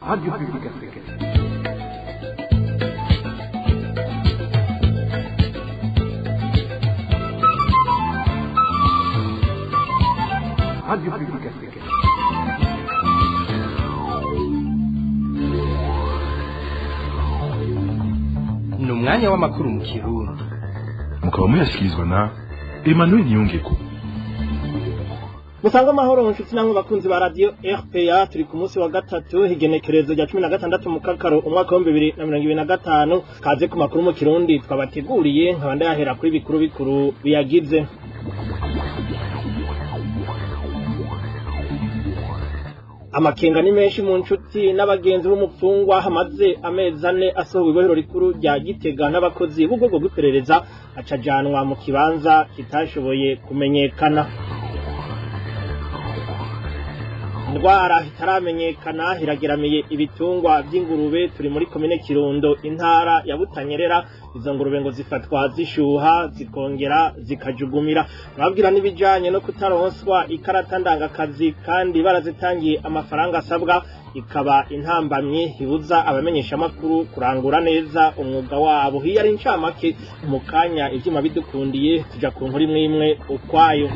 Radio Publique Africaine. Radio Publique Africaine. Ni umwanya w'amakuru mu Kirundi. Mukaba muyashyikirizwa na Emmanuel Niyongeko. Musanga amahoro nshuti namwe bakunzi ba radio RPA. Turi ku munsi wa gatatu, igenekerezo rya 16 mu kakaro umwaka wa 2025. Kaze ku makuru mu Kirundi twabateguriye, nkaba ndayahera kuri bikuru bikuru biyagize. Amakenga ni menshi mu nshuti n'abagenzi b'umupfungwa hamaze amezi 4 asohowe ibohero rikuru rya Gitega n'abakozi b'ubwoko bw'iperereza, acajanwa mu kibanza kitashoboye kumenyekana. Indwara itaramenyekana irageramiye ibitungwa vy'ingurube. Turi muri komine Kirundo, intara ya Butanyerera. Izo ngurube ngo zifatwa zishuha, zikongera zikajugumira. Babwira n'ibijanye no kutaronswa ikarata ndangakazi kandi barazitangiye amafaranga asabwa, ikaba intambamyi ibuza abamenyesha makuru kurangura neza umwuga wabo. Hiyo ari incamake. Mu kanya, ivyuma bidukundiye, tuja ku nkuru imwe imwe ukwayo.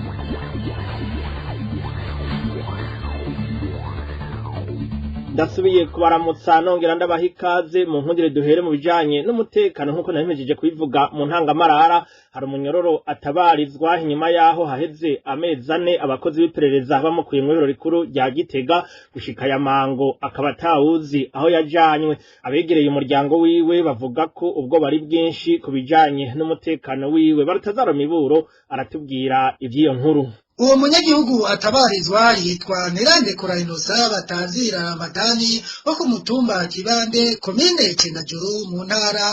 Ndasubiye kubaramutsa, nongera ndabaha ikaze. Mu nkundire duhere mu bijanye n'umutekano. Nk'uko nabimejeje kubivuga mu ntangamarara, hari umunyororo atabarizwa inyuma yaho haheze amezi 4 abakozi b'iperereza bamukuye mw'ibiro rikuru rya Gitega. Gushika ya mango akaba atawuzi aho yajanywe. Abegereye umuryango wiwe bavuga ko ubwo bari bwinshi ku bijanye n'umutekano wiwe. Barutazaro Miburo aratubwira ivy'iyo nkuru. Uwo munyagihugu atabarizwa yitwa Ntirandekura Inosa batazira Ramadani, wo ku mutumba Kibande, komine Cendajuru, mu ntara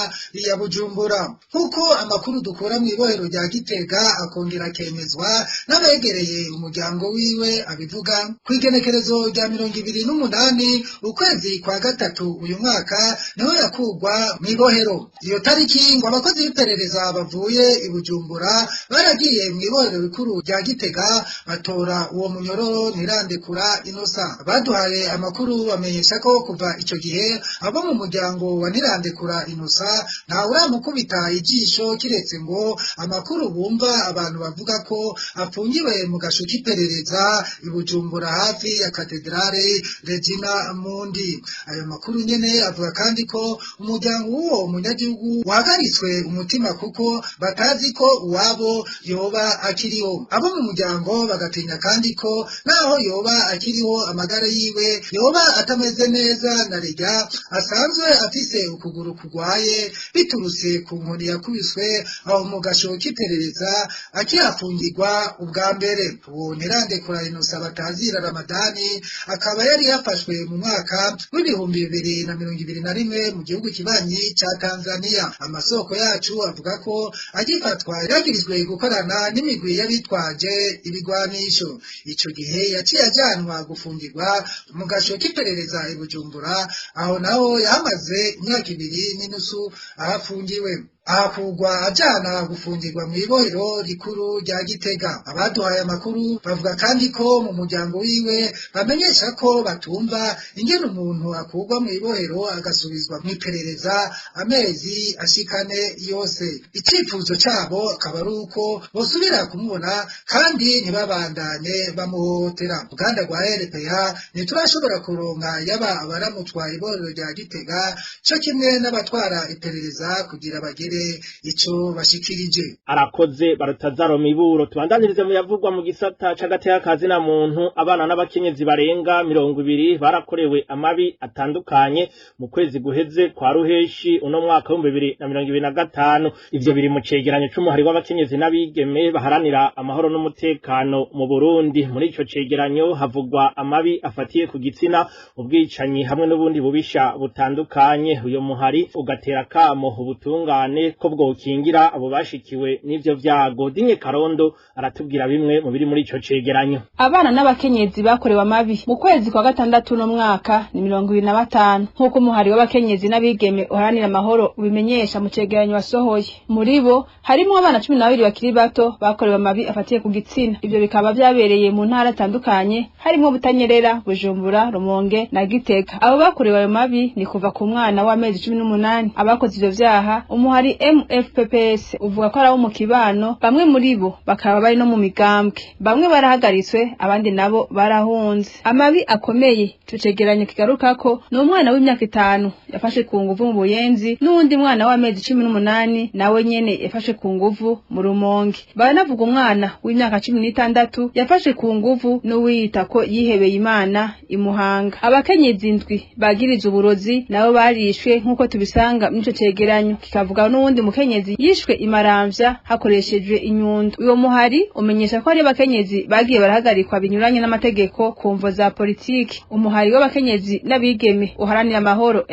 ya Bujumbura. Nk'uko amakuru dukura mw'ibohero rya Gitega akongera akemezwa n'abegereye umuryango wiwe abivuga, kw'igenekerezo rya 28 ukwezi kwa gatatu uyu mwaka niho yakugwa mw'ibohero. Iyo tariki ngo abakozi b'iperereza bavuye i Bujumbura baragiye mw'ibohero rikuru rya Gitega, batora uwo munyororo Ntirandekura Inosa. Baduhaye amakuru bamenyesha ko kuva ico gihe abo mu muryango wa Ntirandekura Inosa nta uramukubita ijisho, kiretse ngo amakuru bumva abantu bavuga ko afungiwe mu gasho k'iperereza i Bujumbura hafi ya katedrale Regina Mundi. Ayo makuru nyene avuga kandi ko umuryango w'uwo munyagihugu wahagaritswe umutima kuko batazi ko uwabo yoba akiriho. Abo mu muryango bagatinya kandi ko naho yoba akiriho amagara yiwe yoba atameze neza, na rya asanzwe afise ukuguru kugwaye biturutse ku nkoni yakubiswe aho mu gasho k'iperereza akihafungirwa ubwa mbere. Uwo Ntirandekura Inosa batazira Ramadani akaba yari yafashwe mu mwaka w'2021 mu gihugu kibanyi ca Tanzania. Amasoko yacu avuga ko agifatwa yagirizwe gukorana n'imigwi y'abitwaje ibigwanisho. Ico gihe yaciye ajanwa gufungirwa mu gasho k'iperereza i Bujumbura, aho naho yahamaze imyaka 2.5 ahafungiwe, ahakugwa ajana gufungirwa mw'ibohero rikuru rya Gitega. Abaduhaye amakuru bavuga kandi ko mu muryango wiwe bamenyesha ko batumva ingene umuntu akugwa mw'ibohero agasubizwa mw'iperereza amezi ashikane yose. Icifuzo cabo akaba ari uko bosubira kumubona kandi ntibabandanye bamuhotera. Uruganda rwa RPA ntiturashobora kuronka yaba abaramutwa ibohero rya Gitega co kimwe n'abatwara iperereza kugira bagere ico bashikirije. Arakoze Barutazaro Miburo. Tubandanirize mu yavugwa mu gisata c'agateka kazi na muntu. Abana n'abakenyezi barenga 20 barakorewe amabi atandukanye mu kwezi guheze kwa ruheshi uno mwaka wa 2025. Ivyo biri mu cegeranyo c'umuhari w'abakenyezi n'abigeme baharanira amahoro n'umutekano mu Burundi. Muri ico cegeranyo havugwa amabi afatiye ku gitsina, ubwicanyi hamwe n'ubundi bubisha butandukanye. Uyo muhari ugatera kamo ubutungane n'ubutungane ko bwokingira abo bashikiwe n'ivyo vyago. Dinye Karondo aratubwira bimwe mu biri muri ico cegeranyo. Abana n'abakenyezi bakorewe amabi mu kwezi kwa gatandatu no mwaka ni 25, nk'uko umuhari w'abakenyezi n'abigeme uharanira amahoro ubimenyesha mu cegeranyo wasohoye. Muri bo harimwo abana 12 bakiri bato bakorewe amabi afatiye ku gitsina. Ivyo bikaba vyabereye mu ntara zitandukanye harimwo Butanyerera, Bujumbura, Rumonge na Gitega. Abo bakorewe ayo mabi ni kuva ku mwana w'amezi 18. Abakoze ivyo vyaha, umuhari MFPPS uvuga ko ari abo mu kibano, bamwe muri bo bakaba bari no mu migambwe. Bamwe barahagaritswe, abandi nabo barahunze. Amabi akomeye ico cegeranyo kigarukako ni umwana w'imyaka 5 yafashe ku nguvu mu Buyenzi, n'uwundi mwana w'amezi 18 nawe nyene yafashe ku nguvu mu Rumonge. Baranavuga umwana w'imyaka 16 yafashe ku nguvu n'uwiyita ko yihebeye Imana imuhanga. Abakenyezi 7 bagiriza uburozi nabo barishwe, nk'uko tubisanga muri ico cegeranyo. Kikavuga n'uwundi mukenyezi yishwe imaramvya hakoreshejwe inyundo. Uwo muhari umenyesha ko ari abakenyezi bagiye barahagarikwa binyuranye n'amategeko ku mvo za politiki. Umuhari w'abakenyezi n'abigeme uharanira amahoro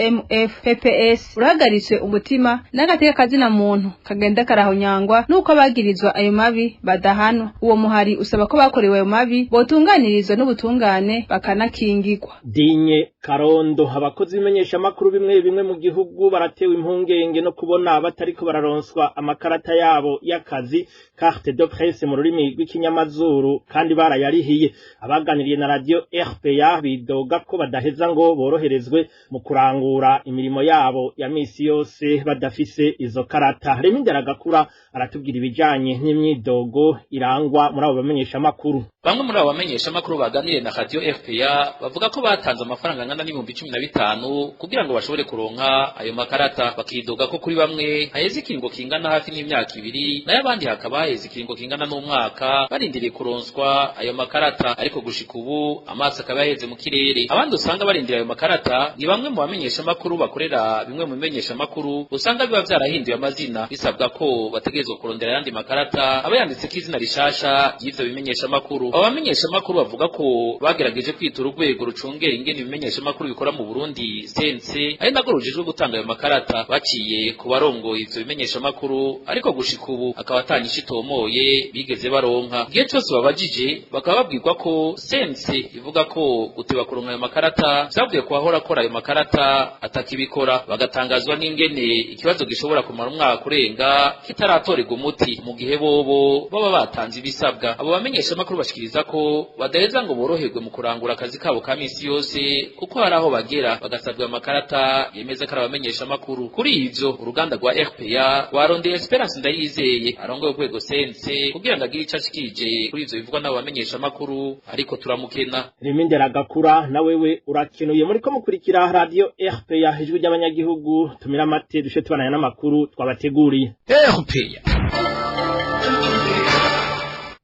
MFPPS urahagaritswe umutima n'agateka kazina muntu kagenda karahonyangwa nuko abagirizwa ayo mabi badahanwa. Uwo muhari usaba ko bakorewe ayo mabi botunganirizwa n'ubutungane bakanakingirwa. Dinye Karondo, abakozi bimenyesha makuru bimwe bimwe mu gihugu baratewe impungenge no kubona batariko bararonswa amakarata yabo y'akazi, carte de presse mu rurimi rw'ikinyamazuru, kandi barayarihiye. Abaganiriye na radio RPA bidoga ko badaheza ngo boroherezwe mu kurangura imirimo yabo ya misi yose badafise izo karata. Remi Nderagakura aratubwira ibijanye n'imyidogo irangwa muri abo bamenyesha makuru. Bamwe muri abo bamenyesha makuru baganiriye na radio RPA bavuga ko batanze amafaranga angana n'15,000 kugira ngo bashobore kuronka ayo makarata. Bakidoga ko kuri bamwe haheze ikiringo kingana hafi n'imyaka 2, nayo abandi hakaba haheze ikiringo kingana n'umwaka barindiriye kuronswa ayo makarata, ariko gushika ubu amaso akaba yaheze mu kirere. Abandi usanga barindiriye ayo makarata ni bamwe mu bamenyesha makuru bakorera bimwe mu bimenyesha makuru usanga biba vyarahinduye amazina, bisabwa ko bategerezwa kurondera ayandi makarata aba yanditseko izina rishasha y'ivyo bimenyesha makuru. Abo bamenyesha makuru bavuga ko bagerageje kwitura urwego rucungera ingene ibimenyesha makuru bikora mu Burundi sense, ari nagwo rujejwe gutanga ayo makarata, baciye ku barongoye ivyo bimenyesha makuru, ariko gushika ubu akaba atanyisha itomoye bigeze baronka. Igihe cose babajije bakaba babwirwa ko sense ivuga ko guteba kuronka ayo makarata vyavuye ku wahora akora ayo makarata atakibikora. Bagatangazwa n'ingene ikibazo gishobora kumara umwaka urenga kitaratorerwa umuti mu gihe bobo baba batanze ibisabwa. Abo bamenyesha makuru bashikiriza ko badaheza ngo boroherwe mu kurangura akazi kabo ka misi yose, kuko hari aho bagera bagasabwa amakarata yemeza ko ari abamenyesha makuru. Kuri ivyo uruganda rwa RPA rwarondeye Esperance Ndayizeye arongoye urwego sense kugira ngo agire ico ashikirije kuri ivyo bivugwa n'abo bamenyesha makuru, ariko turamukena. Remi Nderagakura, na wewe urakenuye. Muriko mukurikira radio RPA, ijwi ry'abanyagihugu. Tumira amate dushe tubananya n'amakuru twabateguriye. RPA.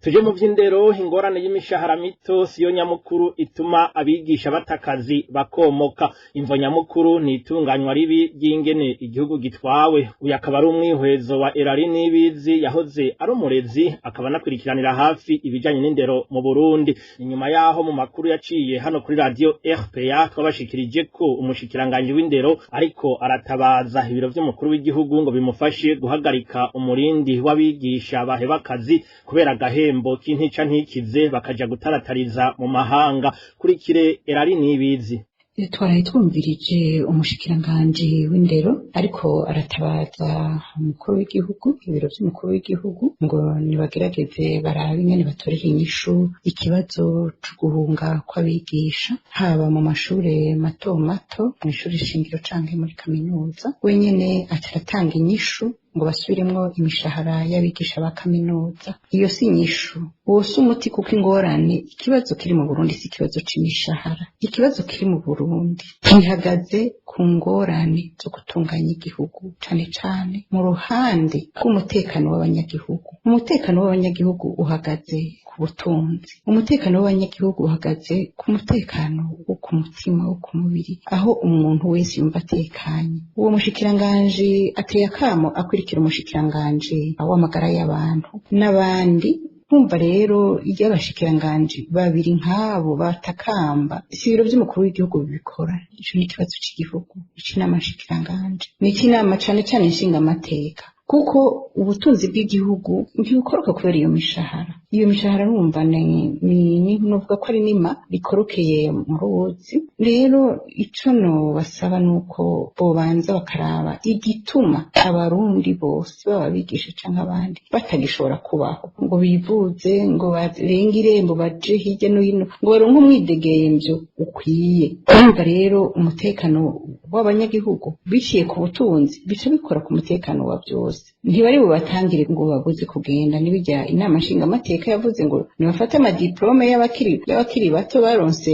Tuje mu vy'indero. Ingorane y'imishahara mito siyo nyamukuru ituma abigisha batakazi bakomoka. Imvo nyamukuru ni itunganywa ribi ry'ingene igihugu gitwawe. Uyu akaba ari umwihwezo wa Erari Nibizi, yahoze ari umurezi akaba anakurikiranira hafi ibijanye n'indero mu Burundi. Inyuma yaho mu makuru yaciye hano kuri radio RPA twabashikirije ko umushikiranganji w'indero ariko aratabaza ibiro vy'umukuru w'igihugu ngo bimufashe guhagarika umurindi w'abigisha baheba akazi kubera agahembo k'intica ntikize bakaja gutaratariza mu mahanga. Kurikire Erari Nibizi. Twaraye twumvirije umushikiranganji w'indero ariko aratabaza umukuru w'igihugu, ibiro vy'umukuru w'igihugu, ngo nibagerageze barabe ingene batorera inyishu ikibazo co guhunga kw'abigisha, haba mu mashure mato mato, mw'ishure shingiro canke muri kaminuza. Wenyene aca aratanga inyishu ngo basubiremwo imishahara y'abigisha ba kaminuza. Iyo si inyishu, uwo si umuti, kuko ingorane, ikibazo kiri mu Burundi si ikibazo c'imishahara. Ikibazo kiri mu Burundi gihagaze ku ngorane zo gutunganya igihugu, cane cane mu ruhande rw'umutekano w'abanyagihugu. Umutekano w'abanyagihugu uhagaze ku butunzi, umutekano w'abanyagihugu uhagaze ku mutekano wo ku mutima, wo ku mubiri, aho umuntu wese yumva atekanye. Uwo mushikiranganji ateye akamo akurikira umushikiranganji w'amagara y'abantu n'abandi. Kumva rero iyo abashikiranganji babiri nk'abo batakamba, si ibiro vy'umukuru w'igihugu bibikora. Ico ni ikibazo c'igihugu, ic'inama nshikiranganji, n'ic'inama cane cane nshingamateka. Kuko ubutunzi bw'igihugu ntibukoroka kubera iyo mishahara. Iyo mishahara urumva ni novuga ko ari nima rikorokeye mu ruzi. Rero ico nobasaba nuko bobanza bakaraba igituma abarundi bose, baba abigisha canke abandi, batagishobora kubaho ngo bivuze, ngo barenge irembo baje hirya no hino, ngo baronke umwidegemvyo ukwiye. Urumva rero umutekano w'abanyagihugu biciye ku butunzi bica bikora ku mutekano wa byose. Ntibari bubatangire ngo babuze kugenda. N'ibijya inama nshingamateka yavuze ngo nibafate amadiplome y'abakiri bato baronse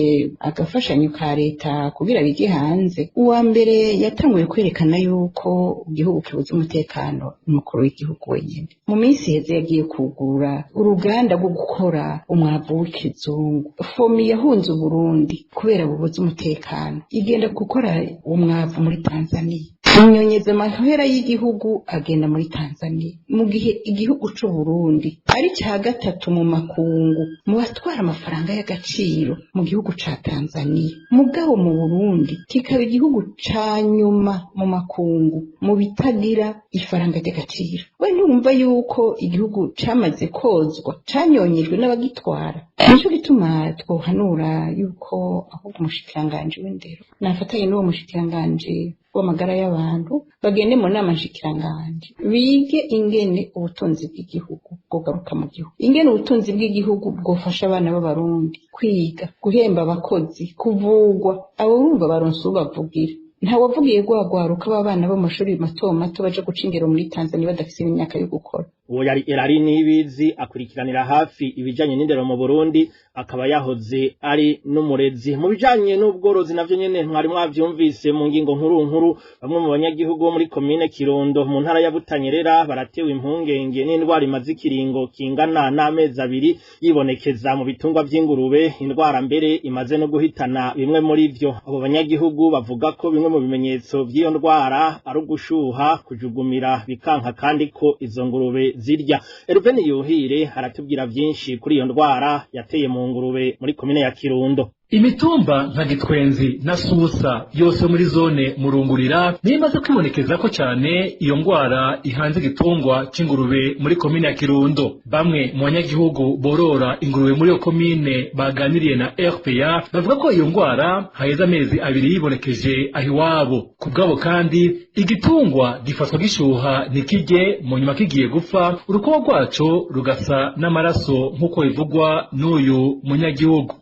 agafashanyo ka leta kugira bige hanze. Uwa mbere yatanguye kwerekana yuko igihugu kibuze umutekano umukuru w'igihugu wenyine. Mu minsi iheze yagiye kugura uruganda rwo gukora umwavu w'ikizungu. FOMI yahunze Uburundi kubera bubuze umutekano, igenda gukora umwavu muri Tanzania. Inyonyeza amahera y'igihugu agenda muri Tanzania, mu gihe igihugu c'u Burundi ari cya gatatu mu makungu mu batwara amafaranga y'agaciro mu gihugu ca Tanzania, mugabo mu Burundi kikaba igihugu ca nyuma mu makungu mu bitagira ifaranga ry'agaciro. We ntumva yuko igihugu camaze kozwa, canyonyejwe n'abagitwara? Nico gituma twohanura yuko ahubwo umushikiranganji w'indero nafatanye n'uwo mushikiranganji w'amagara y'abantu bagende mu nama nshikiranganji, bige ingene ubutunzi bw'igihugu bwogaruka mu gihugu, ingene ubutunzi bw'igihugu bwofasha abana b'abarundi kwiga, guhemba abakozi, kuvugwa. Abo urumva baronse ubavugira. Ntawavugiye rwagwaruka b'abana bo mu mashuri mato mato baje guca ingero muri Tanzania badafise imyaka yo gukora. Uwo yari Erari Nibizi, akurikiranira hafi ibijanye n'indero mu Burundi, akaba yahoze ari n'umurezi. Mu bijanye n'ubworozi navyo nyene mwari mwavyumvise mu ngingo nkuru nkuru, bamwe mu banyagihugu bo muri komine Kirundo mu ntara ya Butanyerera baratewe impungenge n'indwara imaze ikiringo kingana n'amezi 2 yibonekeza mu bitungwa vy'ingurube, indwara mbere imaze no guhitana bimwe muri vyo. Abo banyagihugu bavuga ko bimwe mu bimenyetso vy'iyo ndwara ari ugushuha, kujugumira bikanka, kandi ko izo ngurube zirya. Eruveni Yuhire aratubwira vyinshi kuri iyo ndwara yateye mu ngurube muri komine ya Kirundo. Imitumba nka Gitwenzi na Susa yose muri zone Murungurira niyo imaze kwibonekeza ko cyane iyo ngwara ihanze igitungwa c'ingurube muri komine ya Kirundo. Bamwe mu banyagihugu borora ingurube muri iyo komine baganiriye na RPA bavuga ko iyo ngwara haheze amezi 2 yibonekeje aho iwabo. Ku bwabo kandi igitungwa gifatwa gishuha ntikirye, mu nyuma kigiye gupfa urukoba rwaco rugasa n'amaraso nk'uko bivugwa n'uyu munyagihugu.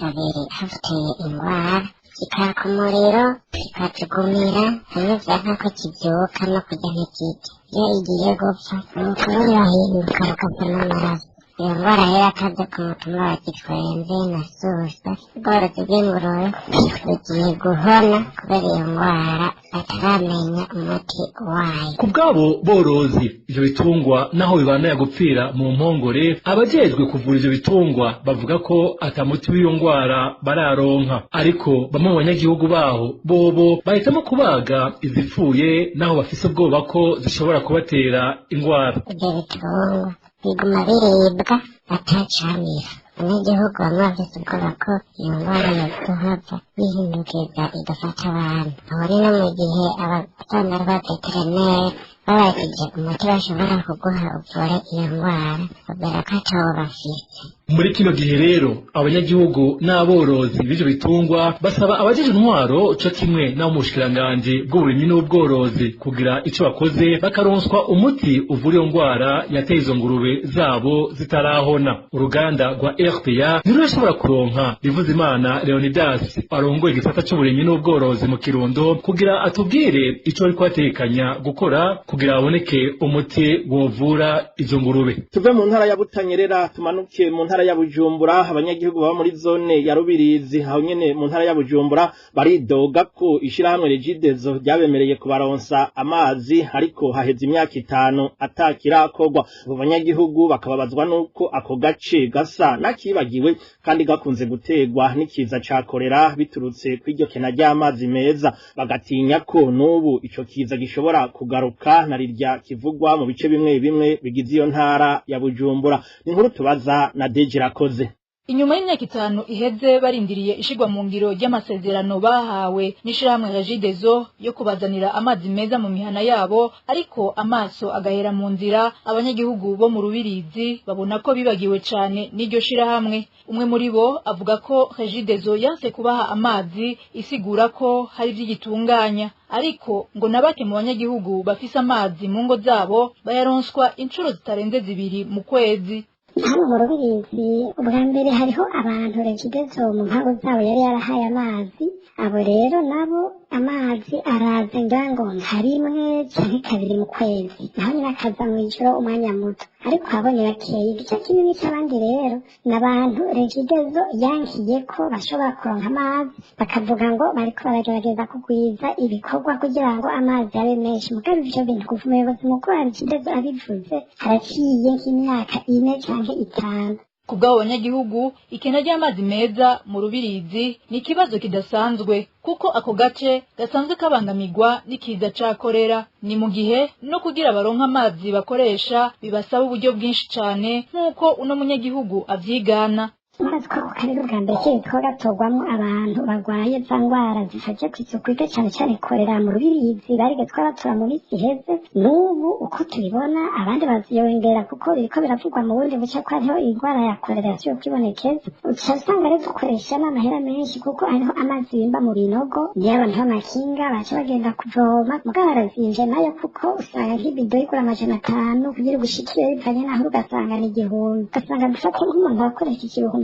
Abiri hafitiye ingwara, kikaka umuriro, kikacugumira, hamwe vyanka ko kivyuka no kurya ntikirye. Iyo igiye gupfa urukoba rurahinduka rugasa n'amaraso. Iyo ngwara rero yakaze ku mutumba wa Gitwenzi na Susa. Ubworozi bw'ingurube bugiye guhona kubera iyo ngwara bataramenya umuti wayo. Ku bwabo borozi ivyo bitungwa naho bibandanya gupfira mu mpongore, abajejwe kuvura ivyo bitungwa bavuga ko ata muti w'iyo ngwara bararonka. Ariko bamwe mu banyagihugu baho bobo bahitamo kubaga izipfuye naho bafise ubwoba ko zishobora kubatera ingwara. Ivyo bitungwa biguma biribwa atacamira. Abanyagihugu bamwe bafise ubwoba ko iyo ngwara yozohava yihindukiza igafata abantu. Aho ni no mu gihe abasanzwe ari ba veterineri babajije umuti bashobora kuguha uvure iyo ngwara, babwira ko atawo bafise. Muri kino gihe rero abanyagihugu n'aborozi b'ivyo bitungwa basaba abajeje intwaro co kimwe n'abo mu bushikiranganji bw'uburimyi n'ubworozi kugira ico bakoze bakaronswa umuti uvura iyo ngwara yateye izo ngurube zabo zitarahona. Uruganda rwa RPA ntirurashobora kuronka Bivuzimana Leonidas arongoye igisata c'uburimyi n'ubworozi mu Kirundo kugira atubwire ico bariko batekanya gukora kugira haboneke umuti wovura izo ngurube. Tuve mu ntara ya Butanyerera tumanuke mu ntara ya Bujumbura. Abanyagihugu baba muri zone ya Rubirizi aho nyene mu ntara ya Bujumbura baridoga ko ishirahamwe Regideso ryabemereye kubaronsa amazi, ariko haheze imyaka 5 atakirakorwa. Abo banyagihugu bakababazwa nuko ako gace gasa nakibagiwe kandi gakunze gutegwa n'ikiza ca korera biturutse kw'iryo kena ry'amazi meza, bagatinya ko n'ubu ico kiza gishobora kugaruka na rirya kivugwa mu bice bimwe bimwe bigize iyo ntara ya Bujumbura. Ni inkuru tubaza na Deji Rakoze. Inyuma y'imyaka 5 iheze barindiriye ishigwa mu ngiro ry'amasezerano bahawe n'ishirahamwe Regideso yo kubazanira amazi meza mu mihana yabo, ariko amaso agahera mu nzira. Abanyagihugu bo mu Rubirizi babona ko bibagiwe cane n'iryo shirahamwe. Umwe muri bo avuga ko Regideso yanse kubaha amazi, isigura ko hari ivy'igitunganya, ariko ngo nabake mu banyagihugu bafise amazi mu ngo zabo bayaronswa inshuro zitarenze 2 mu kwezi. Hano mu Rubirizi ubwa mbere hariho abantu Regideso mu mpango zabo yari yarahaye amazi, abo rero nabo amazi araza ngira ngo nka rimwe canke kabiri mu kwezi, naho nyine akaza mw'ijoro umwanya muto, ariko abo ni bakeyi. Igice kinini c'abandi rero ni abantu Regideso yankiye ko bashobora kuronka amazi, bakavuga ngo bariko baragerageza kugwiza ibikorwa kugira ngo amazi abe menshi. Mugabo ivyo bintu kuva umuyobozi mukuru wa Regideso abivuze haraciye nk'imyaka 4 canke 5. Kubw'abo banyagihugu, ikena ry'amazi meza mu Rubirizi ni ikibazo kidasanzwe, kuko ako gace gasanzwe kabangamirwa n'ikiza ca korera. Ni mu gihe no kugira baronka amazi bakoresha bibasaba uburyo bwinshi cane, nk'uko uno munyagihugu avyigana. Amazi ko ako karere ubwa mbere keretse gatorwamwo abantu barwaye za ngwara zifashe kw'isuku rike, cane cane korera mu Rubirizi barigeze batora mu minsi iheze. N'ubu uko tubibona abandi baziyongera, kuko biriko biravugwa mu bundi buce ko hariho ingwara ya korera yasubiye kwibonekeza. Uca usanga rero dukoresha n'amahera menshi, kuko hariho amazi yimba mu binogo, niyo abantu b'amakinga baca bagenda kuvoma, mugabo barazimvye nayo, kuko usanga nk'ibido igura 500 kugira ugushikire bivanye naho, ugasanga ni 1000. Ugasanga dufate nk'umuntu akoresha 10,000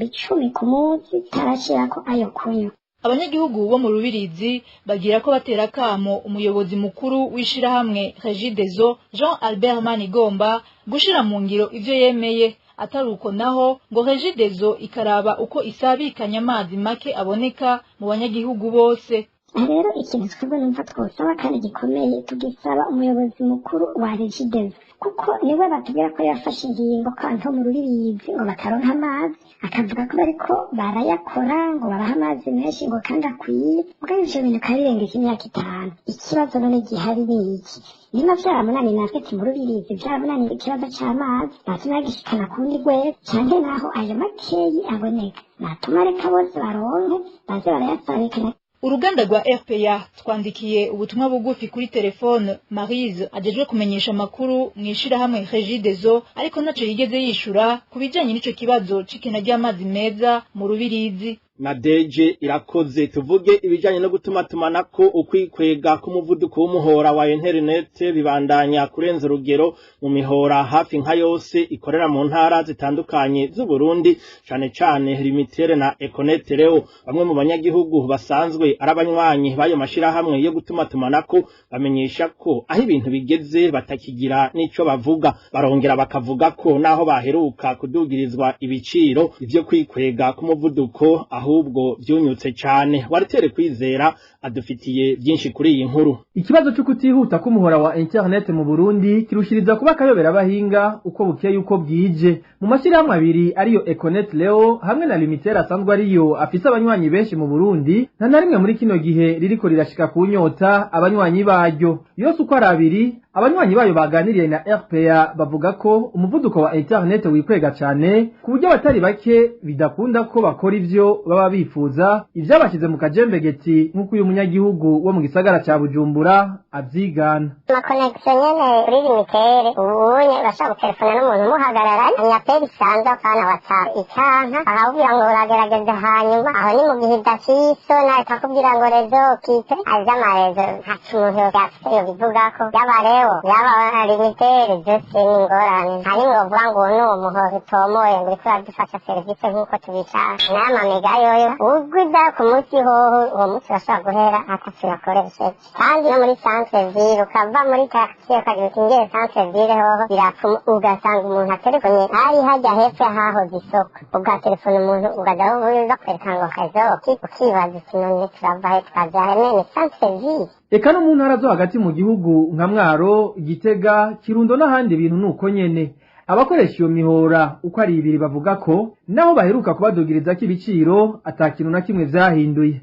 ku munsi tarashirako ayo kunywa. Abanyagihugu bo mu Rubirizi bagira ko batera kamo umuyobozi mukuru w'ishirahamwe Regideso Jean Albert Manigomba gushira mu ngiro ivyo yemeye, atari uko naho ngo Regideso ikaraba uko isabikanya amazi make aboneka mu banyagihugu bose. Rero ikintu twebwe numva twosaba kandi gikomeye, tugisaba umuyobozi mukuru wa Regideso, kuko niwe batubwira ko yafashe ingingo ko abantu bo mu Rubirizi ngo bataronka amazi, akavuga ko bariko barayakora ngo babahe amazi menshi ngo kandi akwiye. Mugabo ivyo bintu bikaba birengeje imyaka 5. Ikibazo none gihari ni iki? Niba vyaramunaniye natwe mu Rubirizi vyaramunaniye ikibazo c'amazi, natuma bagishikana ku rundi rwego, canke naho ayo makeyi aboneka natuma reka bose baronke baze barayasabikana. Uruganda rwa RPA twandikiye ubutumwa bugufi kuri telefone Marise ajejwe kumenyesha amakuru mwishirahamwe Regideso, ariko ntaco yigeze yishura kubijanye n'ico kibazo c'ikena ry'amazi meza mu Rubirizi. Na deje irakoze. Tuvuge ibijanye no gutuma tumanako ukwikwega k'umuvuduko w'umuhora wa internet bibandanya kurenza urugero mu mihora hafi nka yose ikorera mu ntara zitandukanye z'u Burundi, cane cane Limitere na Econet Leo. Bamwe mu banyagihugu basanzwe ari abanywanyi bayo mashirahamwe yo gutuma tumanako bamenyesha ko aho ibintu bigeze batakigira n'ico bavuga. Barongera bakavuga ko naho baheruka kudugirizwa ibiciro ivyo kwikwega k'umuvuduko aho ahubwo vyunyutse cane. Waritere Kwizera adufitiye byinshi kuri iyi nkuru. Ikibazo cyo kutihuta k'umuhora wa internet mu Burundi kirushiriza kuba kayobera abahinga uko bukeye uko bwije. Mu mashirahamwe abiri ariyo Econet Leo hamwe na Limitere asanzwe ariyo afise abanywanyi benshi mu Burundi, nta na rimwe muri kino gihe ririko rirashika ku nyota abanywanyi baryo. Yose uko ari abiri, abanywanyi bayo baganiriye na RPA bavuga ko umuvuduko wa internet wikwega cane ku buryo abatari bake bidakunda ko bakora ivyo baba bifuza, ivyabashize mu kajembegeti nk'uko uyu munyagihugu wo mu gisagara ca Bujumbura avyigana. Amakonegisiyo nyene kuri Limitere ubunye urashobora gutelefona n'umuntu muhagararanye, aperi isanzwe apana WhatsApp icanka akakubwira ngo uragerageza, hanyuma aho ni mu gihe idafise nawe akakubwira ngo rezo kipe azi amarezo ntaco umuntu yafise yobivugako. Yaba reo yaba Limitere vyose ni ingorane, nta nimwe wovuga ngo uwo ni umuhoro utomoye ngo uriko uradufasha serivisi nk'uko tubishaka. N'amamega yoyo ugwiza ku munsi hoho uwo munsi urashobora guhera ataco yakoresheje. Kandi no muri centre ville ukava muri quartier ukagira uti ngere centre ville hoho birapfuma, ugasanga umuntu aterefone ari hajya hepfo hahoze isoko, ugaterefona umuntu ugaja aho bakwereka ngo kazoki, ukibaza uti none turava he tukaja he nene centre ville. Eka no mu ntara zo hagati mu gihugu nka Mwaro, Gitega, Kirundo n'ahandi ibintu nuko nyene. Abakoresha iyo mihora uko ari ibiri bavuga ko naho baheruka kubadugirizako ibiciro ata kintu na kimwe vyahinduye.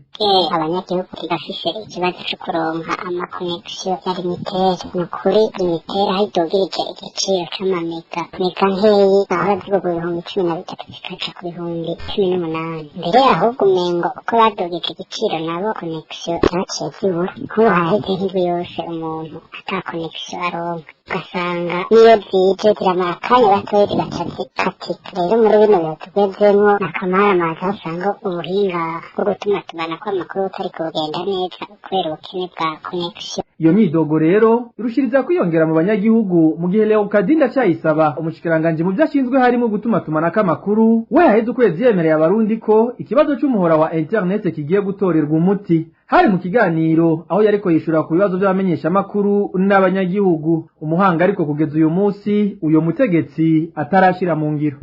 Abanyagihugu bafise ikibazo co kuronka amakonegisiyo ya Lumitel. Ni ukuri Lumitel aho idugirije igiciro c'amamega, mega nkeyi ahora zigurwa 13,000 zikaja ku 18,000. Mbere ahubwo umengo uko badugije igiciro nabo konegisiyo zaciye zibura. Nk'ubu haheze nk'indwi yose umuntu ata konegisiyo aronka, ugasanga niyo zije ziramara akanya gatoya zigaca zikatika. Rero muri bino bihe tugezemwo n'akamaramaza, aho usanga ubuhinga bwo gutumatumanako amakuru butariko bugenda neza kubera ubukene bwa connection. Iyo myidogo rero irushiriza kwiyongera mu banyagihugu mu gihe Leokadi Ndacayisaba, umushikiranganji mu vyashinzwe harimo gutumatumanako amakuru, we haheze ukwezi yemereye abarundi ko ikibazo c'umuhora wa internet kigiye gutorerwa umuti. Hari mu kiganiro aho yariko yishura ku bibazo vy'abamenyeshamakuru n'abanyagihugu. Umuhanga ariko kugeza uyu munsi uyo mutegetsi atarashira mu ngiro.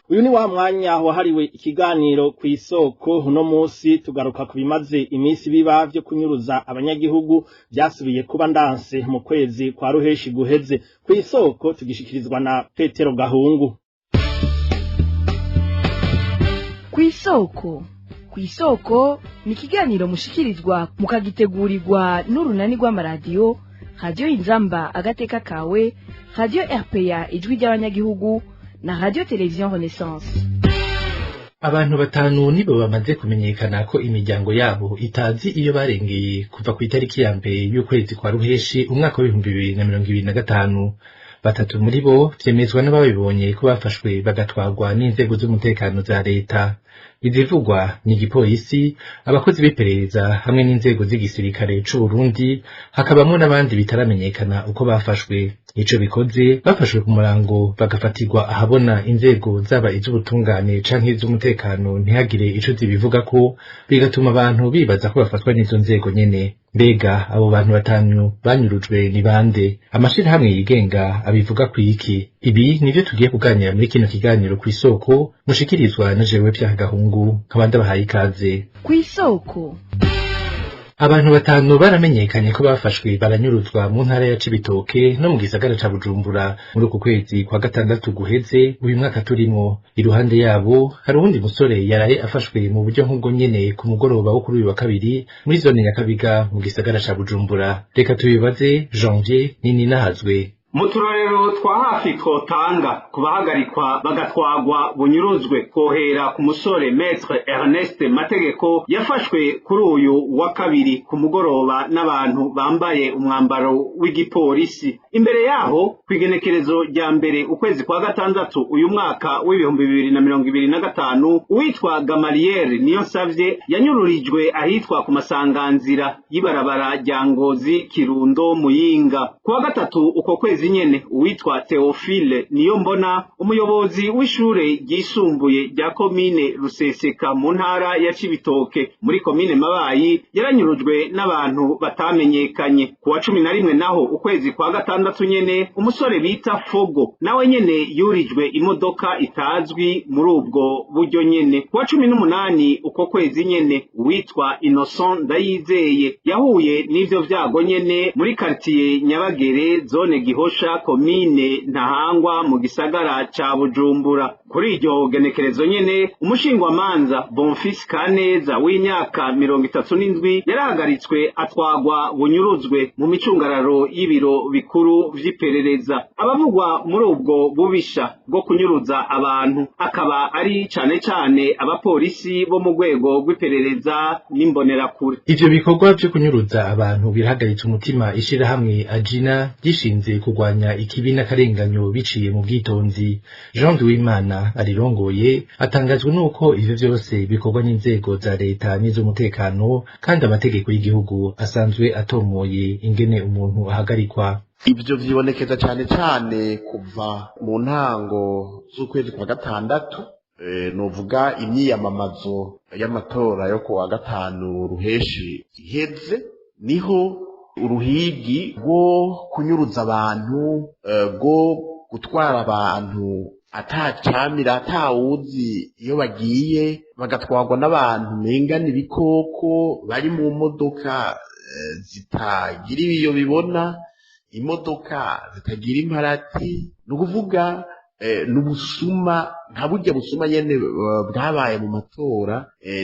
Uyu ni wa mwanya wahariwe ikiganiro ku isoko. Uno munsi tugaruka ku bimaze iminsi biba vyo kunyuruza abanyagihugu vyasubiye kuba ndanse mu kwezi kwa ruheshi guheze. Ku isoko tugishikirizwa na Petero Gahungu. Kw'isoko, kw'isoko ni ikiganiro mushikirizwa mukagitegurirwa n'urunani rw'amaradiyo Radiyo Inzamba Agateka Kawe, Radiyo RPA Ijwi ry'Abanyagihugu na Radiyo Televiziyo Renaissance. Abantu batanu nibo bamaze kumenyekana ko imiryango yabo itazi iyo barengeye kuva ku itariki ya mbere y'ukwezi kwa ruheshi umwaka w'2025. Batatu muri bo vyemezwa n'ababibonye ko bafashwe bagatwarwa n'inzego z'umutekano za leta. Izivugwa ni igipolisi, abakozi b'iperereza hamwe n'inzego z'igisirikare c'u Burundi, hakabamwo n'abandi bitaramenyekana uko bafashwe. Ico bikoze, bafashwe ku murango bagafatirwa ahabona inzego zaba iz'ubutungane canke iz'umutekano ntihagire ico zibivugako, bigatuma abantu bibaza ko bafatwa n'izo nzego nyene. Mbega abo bantu batanu banyurujwe ni bande? Amashirahamwe yigenga abivuga kwiki? Ibi nivyo tugiye kuganira muri kino kiganiro kw'isoko mushikirizwa na jewe Pierre Gahungu, nkaba ndabahaye ikaze. Kw'isoko. Abantu batanu baramenyekanye ko bafashwe baranyuruzwa mu ntara ya Cibitoke no mu gisagara ca Bujumbura muri uku kwezi kwa gatandatu guheze uyu mwaka turimwo. Iruhande yabo hari uwundi musore yaraye afashwe mu buryo nk'ubwo nyene ku mugoroba wo kuri uyu wa kabiri muri zone Nyakabiga mu gisagara ca Bujumbura. Reka tubibaze Janvier Nininahazwe. Mu turorero twa hafi twotanga ku bahagarikwa bagatwagwa bunyuruzwe, kohera ku musore Maître Ernest Mategeko yafashwe kuri uyu wa kabiri ku mugoroba n'abantu bambaye umwambaro w'igipolisi. Imbere yaho, kw'igenekerezo rya mbere ukwezi kwa gatandatu uyu mwaka w'2025, uwitwa Gamaliel Niyonsavye yanyururijwe ahitwa ku masanganzira y'ibarabara rya Ngozi Kirundo Muyinga. Kuwa gatatu uko kwezi nyene, uwitwa Theophile Niyombona, umuyobozi w'ishure ryisumbuye rya komine Ruseseka mu ntara ya Cibitoke muri komine Mabayi, yaranyurujwe n'abantu batamenyekanye. Kuwa 11 naho ukwezi kwa gatandatu nyene, umusore bita Fogo nawe nyene yurijwe imodoka itazwi muri ubwo buryo nyene. Kuwa 18 uko kwezi nyene, uwitwa Innocent Ndayizeye yahuye n'ivyo vyago nyene muri quartier Nyabagere, zone Gihosha, komine Ntahangwa mu gisagara ca Bujumbura. Kuri iryo genekerezo nyene, umushingwamanza Bonfils Kaneza w'imyaka 37 yarahagaritswe atwagwa bunyuruzwe mu micungararo y'ibiro bikuru vy'iperereza. Abavugwa muri ubwo bubisha bwo kunyuruza abantu akaba ari cane cane abapolisi bo mu rwego rw'iperereza n'imbonerakure. Ivyo bikorwa vyo kunyuruza abantu birahagaritse umutima ishirahamwe Ajina ryishinze kurwanya ikibi n'akarenganyo biciye mu bwitonzi. Jean Duwimana arirongoye atangazwa nuko ivyo vyose bikorwa n'inzego za leta n'iz'umutekano, kandi amategeko y'igihugu asanzwe atomoye ingene umuntu ahagarikwa. Ibyo vyibonekeza cane cane kuva mu ntango z'ukwezi kwa gatandatu, novuga imyiyamamazo y'amatora yo kuwa gatanu ruheshi iheze, niho uruhigi rwo kunyuruza abantu, rwo gutwara abantu atacamira atawuzi iyo bagiye, bagatwarwa n'abantu menga n'ibikoko bari mu modoka zitagira ibiyo bibona. imodoka zitagira imparati. Ni ukuvuga ni ubusuma nka burya busuma nyene bwabaye mu matora,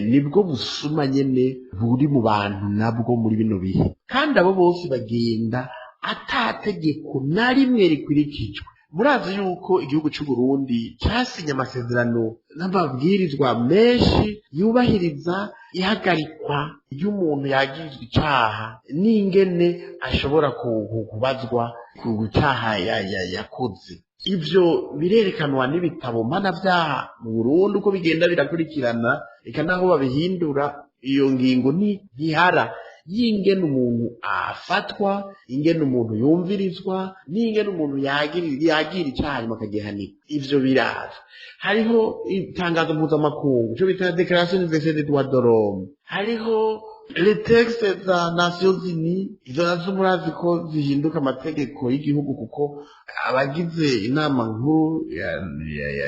nibwo busuma nyene buri mu bantu nabwo muri bino bihe. Kandi abo bose bagenda atategeko na rimwe rikurikijwe. Murazi yuko igihugu c'u Burundi casinye amasezerano n'amabwirizwa menshi yubahiriza ihagarikwa ry'umuntu yagirizwa icaha n'ingene ashobora kubazwa ku caha yakoze. Ivyo birerekanwa n'ibitabo mpanavyaha mu Burundi uko bigenda birakurikirana, eka naho babihindura iyo ngingo ntihara y'ingene umuntu afatwa, ingene umuntu yumvirizwa, n'ingene umuntu yagira icaha hanyuma akagihanirwa. Ivyo biraza. Hariho itangazo mpuzamakungu ico bita Déclaration universelle des droits de l'homme, hariho les textes za Nations Unies. Izo nazo murazi ko zihinduka amategeko y'igihugu, kuko abagize inama nkuru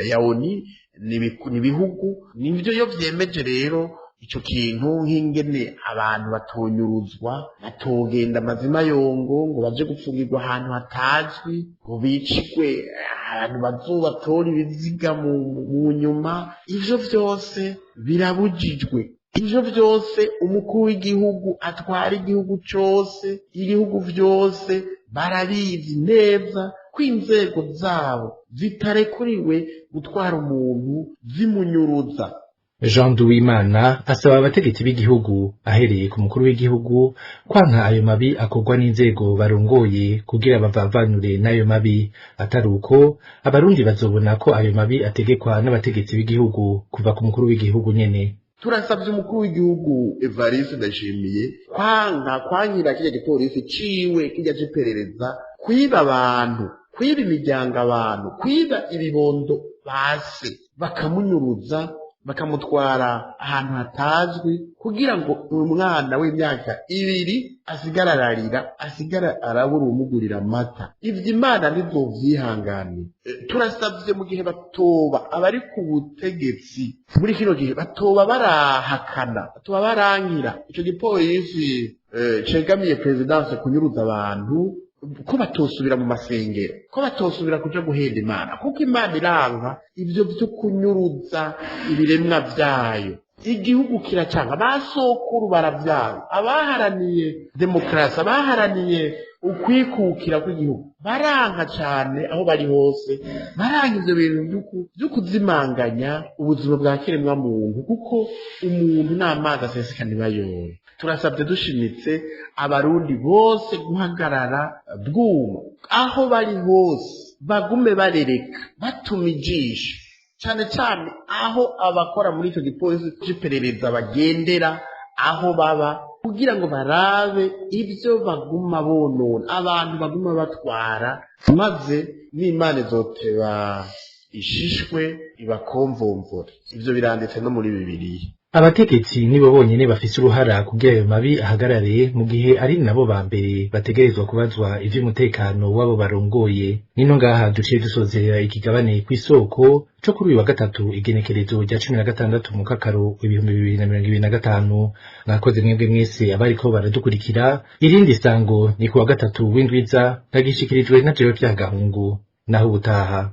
ya ONU ni ibihugu, nivyo iyo vyemeje rero ico kintu nk'ingene abantu batonyuruzwa, batogenda amazima yongo ngo baje gupfungirwa ahantu hatazwi, ngo bicigwe ahantu bazobatora ibiziga mu nyuma. Ivyo vyose birabujijwe. Ivyo vyose umukuru w'igihugu atwara igihugu cose, ibihugu vyose barabizi neza ko inzego zabo zitarekuriwe gutwara umuntu zimunyuruza. Jean Duwimana asaba abategetsi b'igihugu, ahereye ku mukuru w'igihugu, kwanka ayo mabi akorwa n'inzego barongoye kugira bavavanure n'ayo mabi. Atari uko, abarundi bazobona ko ayo mabi ategekwa n'abategetsi b'igihugu kuva ku mukuru w'igihugu nyene. Turasabye umukuru w'igihugu Evariste Ndayishimiye kwanka kwankira kirya gipolisi ciwe kirya c'iperereza, kwiba abantu, kwiba imiryango abantu, kwiba ibibondo base, bakamunyuruza bakamutwara ahantu hatazwi, kugira ngo umwana w'imyaka 2 asigara ararira, asigara arabura umugurira amata. Ivyo Imana ntizovyihangane. Turasabye mu gihe batoba abari ku butegetsi muri kino gihe batoba barahakana, batoba barankira ico gipolisi cegamiye perezidanse kunyuruza abantu, ko batosubira mu masengero, ko batosubira kuja guhenda Imana, kuko Imana iranka ivyo vyo kunyuruza ibiremwa vyayo. Igihugu kiracanga, basokuru baravyanga, abaharaniye demokarasi, abaharaniye ukwikukira kw'igihugu baranka cane aho bari hose, baranka ivyo bintu vyo kuzimanganya ubuzima bwa kiremwa muntu, kuko umuntu n'amazi aseseka ntibayore. Turasabye dushimitse abarundi bose guhagarara bwuma aho bari hose, bagume barereka, batuma ijisho cane cane aho abakora muri ico gipolisi c'iperereza bagendera, aho baba, kugira ngo barabe ivyo baguma bonona, abantu baguma batwara, maze n'Imana izoteba ishishwe ibakomvomvore. Ivyo biranditse no muri Bibiliya. Abategetsi nibo bonyene bafise uruhara kugira ayo mabi ahagarare, mu gihe ari nabo ba mbere bategerezwa kubazwa ivy'umutekano w'abo barongoye. Nino ngaha duciye dusozerera ikigabane kw'isoko co kuri uyu wa gatatu, igenekerezo rya 16 mu kakaro 2025. Mwakoze mwebwe mwese abariko baradukurikira. Irindi sango ni kuwa gatatu w'indwiza, nagishikirijwe na jewe Vyagahungu. Naho ubutaha.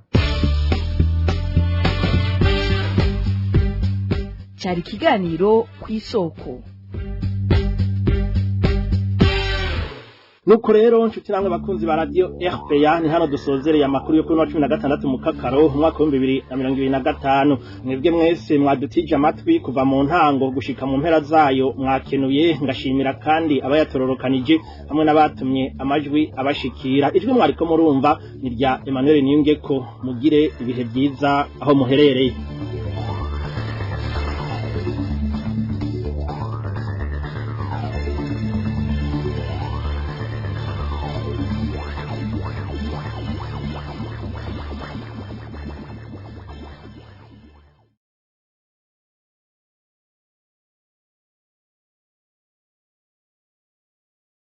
Cyari ikiganiro kw'isoko. Nuko rero nshuti namwe bakunzi ba radio RPA, ni hano dusozereye amakuru yo kuri wa 16 mu kakaro umwaka wa 2025. Mwebwe mwese mwadutije amatwi kuva mu ntango gushika mu mpera zayo, mwakenuye. Ngashimira kandi abayatororokanije hamwe n'abatumye amajwi abashikira. Ijwi mwariko murumva ni rya Emmanuel Niyungeko. Mugire ibihe byiza aho muherereye.